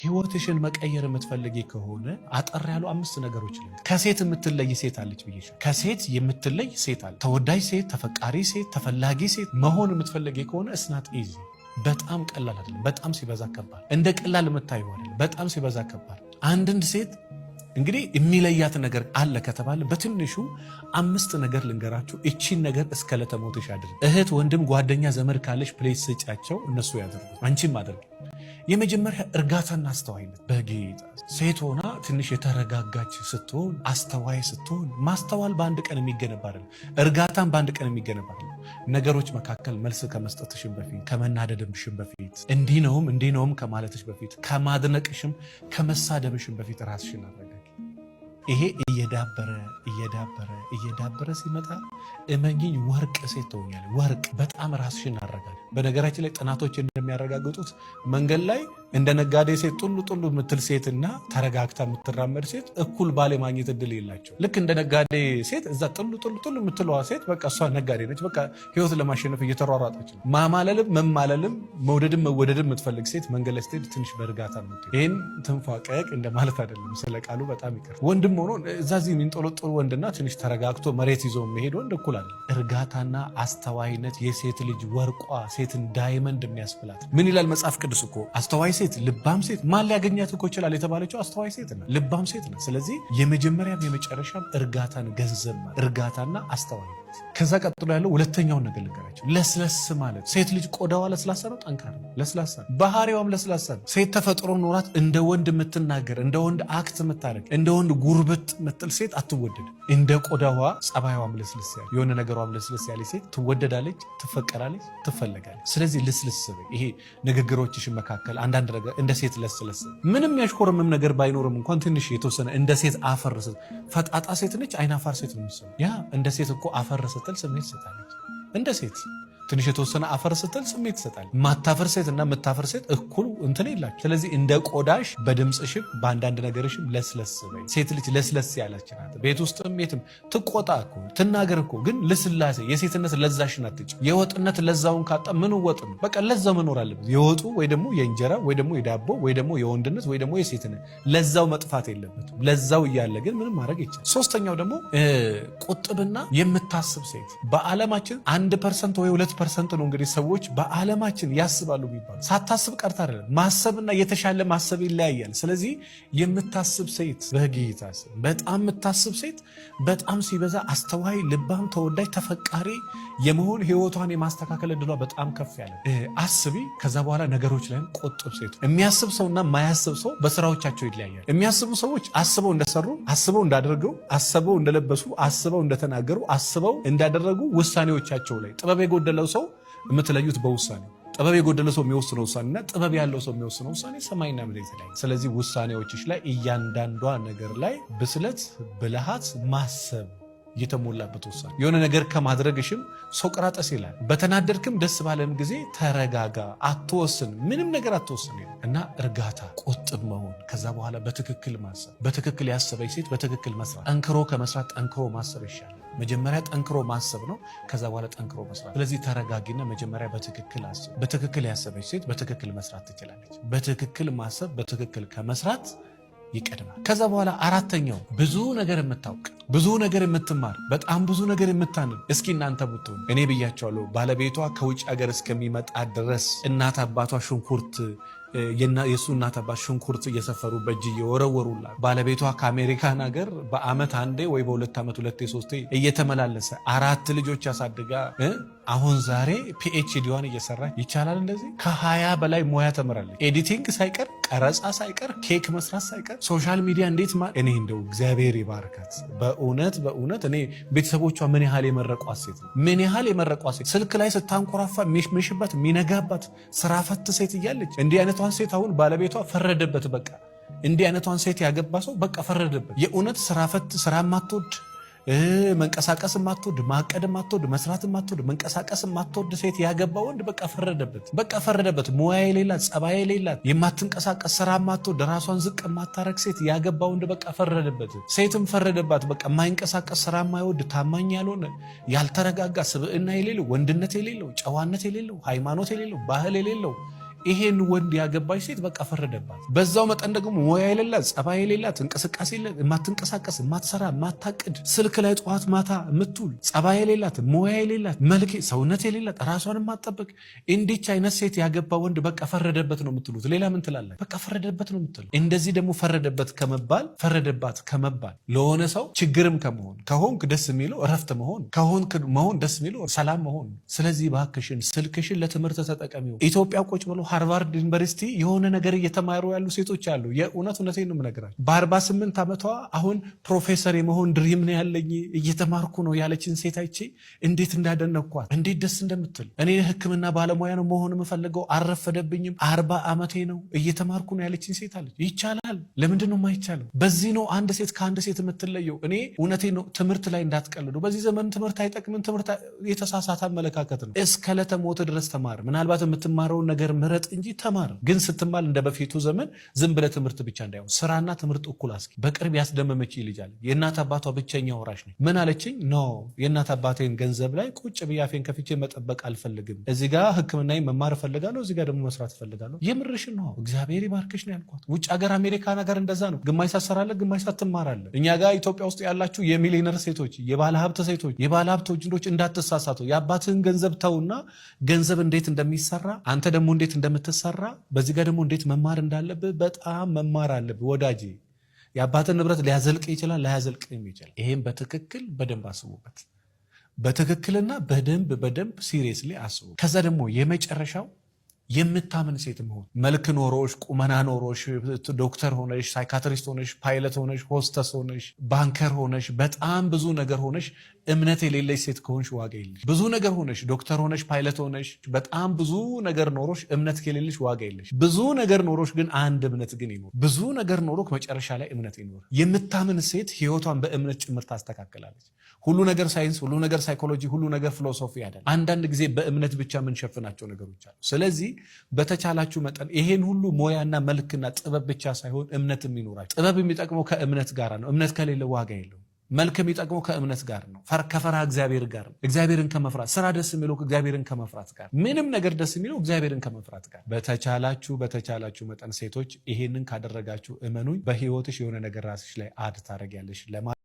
ህይወትሽን መቀየር የምትፈልጊ ከሆነ አጠር ያሉ አምስት ነገሮች ልንገር። ከሴት የምትለይ ሴት አለች ብዬሽ፣ ከሴት የምትለይ ሴት አለ። ተወዳጅ ሴት፣ ተፈቃሪ ሴት፣ ተፈላጊ ሴት መሆን የምትፈልጊ ከሆነ it's not easy፣ በጣም ቀላል አይደለም። በጣም ሲበዛ ከባድ፣ እንደ ቀላል የምታየው አይደለም። በጣም ሲበዛ ከባድ። አንድን ሴት እንግዲህ የሚለያት ነገር አለ ከተባለ በትንሹ አምስት ነገር ልንገራችሁ። እቺን ነገር እስከ ዕለተ ሞትሽ አድርጊ። እህት፣ ወንድም፣ ጓደኛ፣ ዘመድ ካለሽ please ስጫቸው፣ እነሱ ያደርጉ፣ አንቺም አድርጊ። የመጀመሪያ እርጋታና አስተዋይነት። በጌታ ሴት ሆና ትንሽ የተረጋጋች ስትሆን፣ አስተዋይ ስትሆን፣ ማስተዋል በአንድ ቀን የሚገነባ አይደለም። እርጋታን በአንድ ቀን የሚገነባ አይደለም። ነገሮች መካከል መልስ ከመስጠትሽም በፊት፣ ከመናደድሽም በፊት፣ እንዲህ ነውም እንዲህ ነውም ከማለትሽ በፊት፣ ከማድነቅሽም ከመሳደብሽም በፊት ራስሽን አረጋጊ። ይሄ እየዳበረ እየዳበረ እየዳበረ ሲመጣ እመኚኝ ወርቅ ሴት ትሆኛለሽ። ወርቅ። በጣም ራስሽን አረጋጊ። በነገራችን ላይ ጥናቶች እንደሚያረጋግጡት መንገድ ላይ እንደ ነጋዴ ሴት ጡሉ ጡሉ የምትል ሴትና ተረጋግታ የምትራመድ ሴት እኩል ባል የማግኘት እድል የላቸው። ልክ እንደ ነጋዴ ሴት እዛ ጥሉ ጥሉ ጥሉ የምትለዋ ሴት በቃ እሷ ነጋዴ ነች። በቃ ህይወት ለማሸነፍ እየተሯሯጠች ነው። ማማለልም መማለልም መውደድም መወደድም የምትፈልግ ሴት መንገድ ላይ ስትሄድ ትንሽ በእርጋታ ነው። ይህን ትንፏቀቅ እንደማለት አይደለም። ስለ ቃሉ በጣም ይቅር። ወንድም ሆኖ እዛ እዚህ የሚንጦለጦል ወንድና ትንሽ ተረጋግቶ መሬት ይዞ የሚሄድ ወንድ እኩል አይደለም። እርጋታና አስተዋይነት የሴት ልጅ ወርቋ፣ ሴትን diamond የሚያስብላት። ምን ይላል መጽሐፍ ቅዱስ እኮ? አስተዋይ ሴት፣ ልባም ሴት ማን ሊያገኛት እኮ ይችላል የተባለችው አስተዋይ ሴት ናት፣ ልባም ሴት ናት። ስለዚህ የመጀመሪያም የመጨረሻም እርጋታን ገንዘብ ማለት እርጋታና አስተዋይነት። ከዛ ቀጥሎ ያለው ሁለተኛውን ነገር ልንገራቸው፣ ለስለስ ማለት። ሴት ልጅ ቆዳዋ ለስላሳ ነው፣ ጠንካራ ነው፣ ለስላሳ ነው፣ ባህሪዋም ለስላሳ ነው። ሴት ተፈጥሮ ኖራት እንደ ወንድ የምትናገር፣ እንደ ወንድ act የምታደርግ፣ እንደ ወንድ ጉርብጥ የምትል ሴት አትወደድም። እንደ ቆዳዋ ጸባይዋም ለስለስ ያለ፣ የሆነ ነገሯም ለስለስ ያለ ሴት ትወደዳለች፣ ትፈቀራለች፣ ትፈለጋለች። ስለዚህ ልስልስ በይ። ይሄ ንግግሮችሽን መካከል አንዳንድ ነገር እንደ ሴት ለስለስ፣ ምንም ያሽኮረምም ነገር ባይኖርም እንኳን ትንሽ የተወሰነ እንደ ሴት አፈር፣ ፈጣጣ ሴት ነች፣ አይናፋር ሴት ነው የሚሰማው። ያ እንደ ሴት እኮ አፈር ስትል ስሜት ትሰጣለች። እንደ ሴት ትንሽ የተወሰነ አፈር ስትል ስሜት ትሰጣለች። ማታፈር ሴት እና የምታፈር ሴት እኩል እንትን የላቸው። ስለዚህ እንደ ቆዳሽ በድምፅሽም በአንዳንድ ነገርሽም ለስለስ በይ። ሴት ልጅ ለስለስ ያለች ናት። ቤት ውስጥም የትም ትቆጣ እኮ፣ ትናገር እኮ፣ ግን ልስላሴ የሴትነት ለዛሽን አትጭ። የወጥነት ለዛውን ካጣ ምን ወጥ ነው? በቃ ለዛው መኖር አለበት። የወጡ ወይ ደግሞ የእንጀራ ወይ ደግሞ የዳቦ ወይ ደግሞ የወንድነት ወይ ደግሞ የሴትነት ለዛው መጥፋት የለበትም። ለዛው እያለ ግን ምንም ማድረግ ይቻላል። ሶስተኛው ደግሞ ቁጥብና የምታስብ ሴት። በዓለማችን 1% ወይ 2% ነው እንግዲህ ሰዎች በዓለማችን ያስባሉ የሚባሉ። ሳታስብ ቀርታ አይደለም። ማሰብና የተሻለ ማሰብ ይለያያል። ስለዚህ የምታስብ ሴት፣ በጌታ ስም በጣም የምታስብ ሴት በጣም ሲበዛ አስተዋይ፣ ልባም፣ ተወዳጅ፣ ተፈቃሪ የመሆን፣ ህይወቷን የማስተካከል እድሏ በጣም ከፍ ያለ። አስቢ። ከዛ በኋላ ነገሮች ላይም ቆጥብ ሴት። የሚያስብ ሰውና የማያስብ ሰው በስራዎቻቸው ይለያያል። የሚያስቡ ሰዎች አስበው እንደሰሩ፣ አስበው እንዳደርገው፣ አስበው እንደለበሱ፣ አስበው እንደተናገሩ፣ አስበው እንዳደረጉ ውሳኔዎቻቸው ላይ ጥበብ የጎደለው ሰው የምትለዩት በውሳኔ፣ ጥበብ የጎደለ ሰው የሚወስነው ውሳኔና ጥበብ ያለው ሰው የሚወስነው ውሳኔ ሰማይና ምድር የተለያየ። ስለዚህ ውሳኔዎችሽ ላይ እያንዳንዷ ነገር ላይ ብስለት፣ ብልሃት፣ ማሰብ የተሞላበት ውሳኔ። የሆነ ነገር ከማድረግሽም ሶቅራጠስ ይላል፣ በተናደድክም ደስ ባለም ጊዜ ተረጋጋ፣ አትወስን፣ ምንም ነገር አትወስን እና እርጋታ፣ ቁጥብ መሆን፣ ከዛ በኋላ በትክክል ማሰብ። በትክክል ያሰበች ሴት በትክክል መስራት፣ ጠንክሮ ከመስራት ጠንክሮ ማሰብ ይሻላል። መጀመሪያ ጠንክሮ ማሰብ ነው፣ ከዛ በኋላ ጠንክሮ መስራት። ስለዚህ ተረጋጊና መጀመሪያ በትክክል አስብ። በትክክል ያሰበች ሴት በትክክል መስራት ትችላለች። በትክክል ማሰብ በትክክል ከመስራት ይቀድማል። ከዛ በኋላ አራተኛው ብዙ ነገር የምታውቅ፣ ብዙ ነገር የምትማር፣ በጣም ብዙ ነገር የምታንብ። እስኪ እናንተ ብትሆኑ፣ እኔ ብያቸዋለሁ። ባለቤቷ ከውጭ ሀገር እስከሚመጣ ድረስ እናት አባቷ ሽንኩርት፣ የእሱ እናት አባት ሽንኩርት እየሰፈሩ በእጅ እየወረወሩላት፣ ባለቤቷ ከአሜሪካን ሀገር በአመት አንዴ ወይ በ2 ዓመት ሁለቴ ሶስቴ እየተመላለሰ አራት ልጆች አሳድጋ አሁን ዛሬ PhD ዋን እየሰራች ይቻላል። እንደዚህ ከ20 በላይ ሙያ ተምራለች። Editing ሳይቀር፣ ቀረጻ ሳይቀር፣ ኬክ መስራት ሳይቀር፣ social media እንዴት እኔ እንደው እግዚአብሔር ይባርካት። በእውነት በእውነት እኔ ቤተሰቦቿ ምን ያህል የመረቋት ሴት ነው። ምን ያህል የመረቋት ሴት፣ ስልክ ላይ ስታንኮራፋ የሚመሽባት የሚነጋባት ስራ ፈት ሴት እያለች እንዲህ አይነቷን ሴት አሁን ባለቤቷ ፈረደበት። በቃ እንዲህ አይነቷን ሴት ያገባ ሰው በቃ ፈረደበት። የእውነት ስራ ፈት፣ ስራ ማትወድ፣ መንቀሳቀስ ማትወድ፣ ማቀድ ማትወድ፣ መስራት ማትወድ፣ መንቀሳቀስ ማትወድ ሴት ያገባ ወንድ በቃ ፈረደበት። በቃ ፈረደበት። ሙያ የሌላት፣ ጸባይ የሌላት፣ የማትንቀሳቀስ፣ ስራ ማትወድ፣ ራሷን ዝቅ የማታረግ ሴት ያገባ ወንድ በቃ ፈረደበት። ሴትም ፈረደባት። በቃ የማይንቀሳቀስ፣ ስራ የማይወድ፣ ታማኝ ያልሆነ፣ ያልተረጋጋ፣ ስብዕና የሌለው፣ ወንድነት የሌለው፣ ጨዋነት የሌለው፣ ሃይማኖት የሌለው፣ ባህል የሌለው፣ ይሄን ወንድ ያገባች ሴት በቃ ፈረደባት። በዛው መጠን ደግሞ ሙያ የሌላት፣ ጸባይ የሌላት፣ እንቅስቃሴ የማትንቀሳቀስ፣ የማትሰራ፣ የማታቅድ፣ ስልክ ላይ ጠዋት ማታ የምትውል፣ ጸባይ የሌላት፣ ሙያ የሌላት፣ መልክ ሰውነት የሌላት፣ ራሷን የማትጠብቅ እንዲች አይነት ሴት ያገባ ወንድ በቃ ፈረደበት ነው የምትሉት። ሌላ ምን ትላላችሁ? በቃ ፈረደበት ነው የምትሉት። እንደዚህ ደግሞ ፈረደበት ከመባል፣ ፈረደባት ከመባል፣ ለሆነ ሰው ችግርም ከመሆን፣ ከሆንክ ደስ የሚለው እረፍት መሆን፣ ከሆንክ መሆን ደስ የሚለው ሰላም መሆን። ስለዚህ እባክሽን ስልክሽን ለትምህርት ተጠቀሚው። ኢትዮጵያ ቁጭ ብሎ ሃርቫርድ ዩኒቨርሲቲ የሆነ ነገር እየተማሩ ያሉ ሴቶች አሉ። የእውነት እውነቴን ነው የምነግራቸው። በ48 ዓመቷ አሁን ፕሮፌሰር የመሆን dream ነው ያለኝ፣ እየተማርኩ ነው ያለችን ሴት አይቼ እንዴት እንዳደነኳት፣ እንዴት ደስ እንደምትል። እኔ ሕክምና ባለሙያ ነው መሆን የምፈልገው፣ አልረፈደብኝም፣ 40 ዓመቴ ነው፣ እየተማርኩ ነው ያለችን ሴት አለች። ይቻላል። ለምንድን ነው የማይቻለው? በዚህ ነው አንድ ሴት ከአንድ ሴት የምትለየው። እኔ እውነቴ ነው፣ ትምህርት ላይ እንዳትቀልዱ። በዚህ ዘመን ትምህርት አይጠቅምም፣ ትምህርት የተሳሳተ አመለካከት ነው። እስከ ዕለተ ሞት ድረስ ተማር። ምናልባት የምትማረውን ነገር ምረጥ እንጂ ተማር። ግን ስትማር እንደ በፊቱ ዘመን ዝም ብለህ ትምህርት ብቻ እንዳይሆን ስራና ትምህርት እኩል አስኪ። በቅርብ ያስደመመች ልጅ አለ። የእናት አባቷ ብቸኛ ወራሽ ነኝ። ምን አለችኝ? No፣ የእናት አባቴን ገንዘብ ላይ ቁጭ ብዬ አፌን ከፍቼ መጠበቅ አልፈልግም። እዚህ ጋር ሕክምና መማር እፈልጋለሁ፣ እዚህ ጋር ደግሞ መስራት እፈልጋለሁ። የምርሽን ነው? እግዚአብሔር ይባርክሽ ነው ያልኳት። ውጭ ሀገር አሜሪካ ነገር እንደዛ ነው። ግማሽ ሳትሰራለህ፣ ግማሽ ሳትማራለህ። እኛ ጋር ኢትዮጵያ ውስጥ ያላችሁ የሚሊነር ሴቶች፣ የባለ ሀብት ሴቶች፣ የባለ ሀብት ወንዶች እንዳትሳሳቱ። የአባትህን ገንዘብ ተውና ገንዘብ እንዴት እንደሚሰራ፣ አንተ ደግሞ እንዴት እንደምትሰራ፣ በዚህ ጋር ደግሞ እንዴት መማር እንዳለብህ በጣም መማር አለብህ ወዳጄ። የአባትን ንብረት ሊያዘልቅ ይችላል፣ ላያዘልቅም ይችላል። ይሄም በትክክል በደንብ አስቡበት። በትክክልና በደንብ በደንብ seriously አስቡ። ከዛ ደግሞ የመጨረሻው የምታምን ሴት መሆን። መልክ ኖሮሽ፣ ቁመና ኖሮሽ፣ ዶክተር ሆነሽ፣ psychiatrist ሆነሽ፣ ፓይለት ሆነሽ፣ ሆስተስ ሆነሽ፣ banker ሆነሽ፣ በጣም ብዙ ነገር ሆነሽ እምነት የሌለሽ ሴት ከሆንሽ ዋጋ የለሽ። ብዙ ነገር ሆነሽ፣ ዶክተር ሆነሽ፣ ፓይለት ሆነሽ፣ በጣም ብዙ ነገር ኖሮሽ እምነት ከሌለሽ ዋጋ የለሽ። ብዙ ነገር ኖሮሽ ግን አንድ እምነት ግን ይኖር። ብዙ ነገር ኖሮክ መጨረሻ ላይ እምነት ይኖር። የምታምን ሴት ህይወቷን በእምነት ጭምር ታስተካክላለች። ሁሉ ነገር ሳይንስ፣ ሁሉ ነገር psychology፣ ሁሉ ነገር philosophy አይደለም። አንዳንድ ጊዜ በእምነት ብቻ የምንሸፍናቸው ነገሮች አሉ። ስለዚህ በተቻላችሁ መጠን ይሄን ሁሉ ሙያና መልክና ጥበብ ብቻ ሳይሆን እምነት የሚኖራችሁ። ጥበብ የሚጠቅመው ከእምነት ጋር ነው። እምነት ከሌለ ዋጋ የለውም። መልክ የሚጠቅመው ከእምነት ጋር ነው፣ ከፈሪሃ እግዚአብሔር ጋር ነው። እግዚአብሔርን ከመፍራት፣ ስራ ደስ የሚለው እግዚአብሔርን ከመፍራት ጋር፣ ምንም ነገር ደስ የሚለው እግዚአብሔርን ከመፍራት ጋር። በተቻላችሁ መጠን ሴቶች ይሄንን ካደረጋችሁ እመኑኝ በህይወትሽ የሆነ ነገር ራስሽ ላይ add ታደርጊያለሽ ለማለት